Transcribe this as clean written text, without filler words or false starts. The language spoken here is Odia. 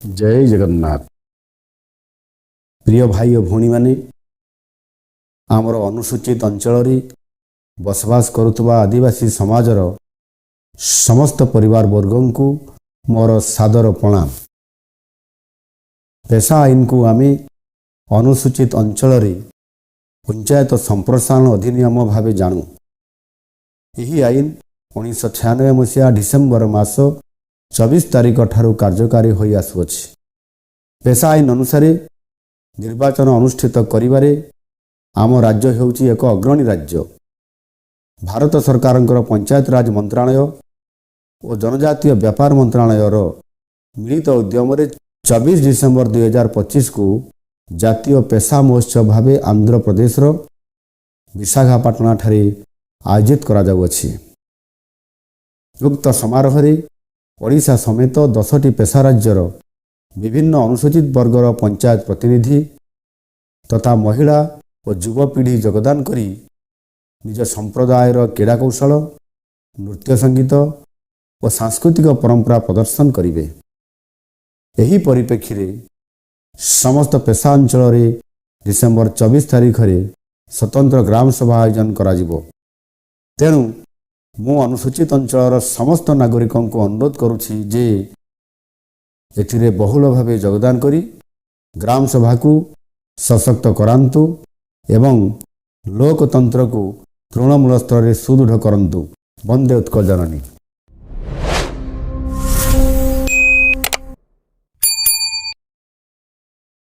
ଜୟ ଜଗନ୍ନାଥ। ପ୍ରିୟ ଭାଇ ଓ ଭଉଣୀମାନେ, ଆମର ଅନୁସୂଚିତ ଅଞ୍ଚଳରେ ବସବାସ କରୁଥିବା ଆଦିବାସୀ ସମାଜର ସମସ୍ତ ପରିବାର ବର୍ଗଙ୍କୁ ମୋର ସାଦର ପ୍ରଣାମ। ପେସା ଆଇନକୁ ଆମେ ଅନୁସୂଚିତ ଅଞ୍ଚଳରେ ପଞ୍ଚାୟତ ସମ୍ପ୍ରସାରଣ ଅଧିନିୟମ ଭାବେ ଜାଣୁ। ଏହି ଆଇନ 1996 ମସିହା ଡିସେମ୍ବର ମାସ 24 ତାରିଖ ଠାରୁ କାର୍ଯ୍ୟକାରୀ ହୋଇ ଆସୁଅଛି। ପେସା ଆଇନ ଅନୁସାରେ ନିର୍ବାଚନ ଅନୁଷ୍ଠିତ କରିବାରେ ଆମ ରାଜ୍ୟ ହେଉଛି ଏକ ଅଗ୍ରଣୀ ରାଜ୍ୟ। ଭାରତ ସରକାରଙ୍କର ପଞ୍ଚାୟତରାଜ ମନ୍ତ୍ରଣାଳୟ ଓ ଜନଜାତୀୟ ବ୍ୟାପାର ମନ୍ତ୍ରଣାଳୟର ମିଳିତ ଉଦ୍ୟମରେ 24 ଡିସେମ୍ବର 2025କୁ ଜାତୀୟ ପେସା ମହୋତ୍ସବ ଭାବେ ଆନ୍ଧ୍ରପ୍ରଦେଶର ବିଶାଖାପାଟଣାଠାରେ ଆୟୋଜିତ କରାଯାଉଅଛି। ଉକ୍ତ ସମାରୋହରେ ଓଡ଼ିଶା ସମେତ 10ଟି ପେସା ରାଜ୍ୟର ବିଭିନ୍ନ ଅନୁସୂଚିତ ବର୍ଗର ପଞ୍ଚାୟତ ପ୍ରତିନିଧି ତଥା ମହିଳା ଓ ଯୁବପିଢ଼ି ଯୋଗଦାନ କରି ନିଜ ସମ୍ପ୍ରଦାୟର କ୍ରୀଡ଼ା କୌଶଳ, ନୃତ୍ୟ, ସଙ୍ଗୀତ ଓ ସାଂସ୍କୃତିକ ପରମ୍ପରା ପ୍ରଦର୍ଶନ କରିବେ। ଏହି ପରିପ୍ରେକ୍ଷୀରେ ସମସ୍ତ ପେସା ଅଞ୍ଚଳରେ ଡିସେମ୍ବର 24 ତାରିଖରେ ସ୍ୱତନ୍ତ୍ର ଗ୍ରାମ ସଭା ଆୟୋଜନ କରାଯିବ। ତେଣୁ ମୁଁ ଅନୁସୂଚିତ ଅଞ୍ଚଳର ସମସ୍ତ ନାଗରିକଙ୍କୁ ଅନୁରୋଧ କରୁଛି ଯେ ଏଥିରେ ବହୁଳ ଭାବେ ଯୋଗଦାନ କରି ଗ୍ରାମ ସଭାକୁ ସଶକ୍ତ କରାନ୍ତୁ ଏବଂ ଲୋକତନ୍ତ୍ରକୁ ତୃଣମୂଳ ସ୍ତରରେ ସୁଦୃଢ଼ କରନ୍ତୁ। ବନ୍ଦେ ଉତ୍କଳ ଜନନୀ।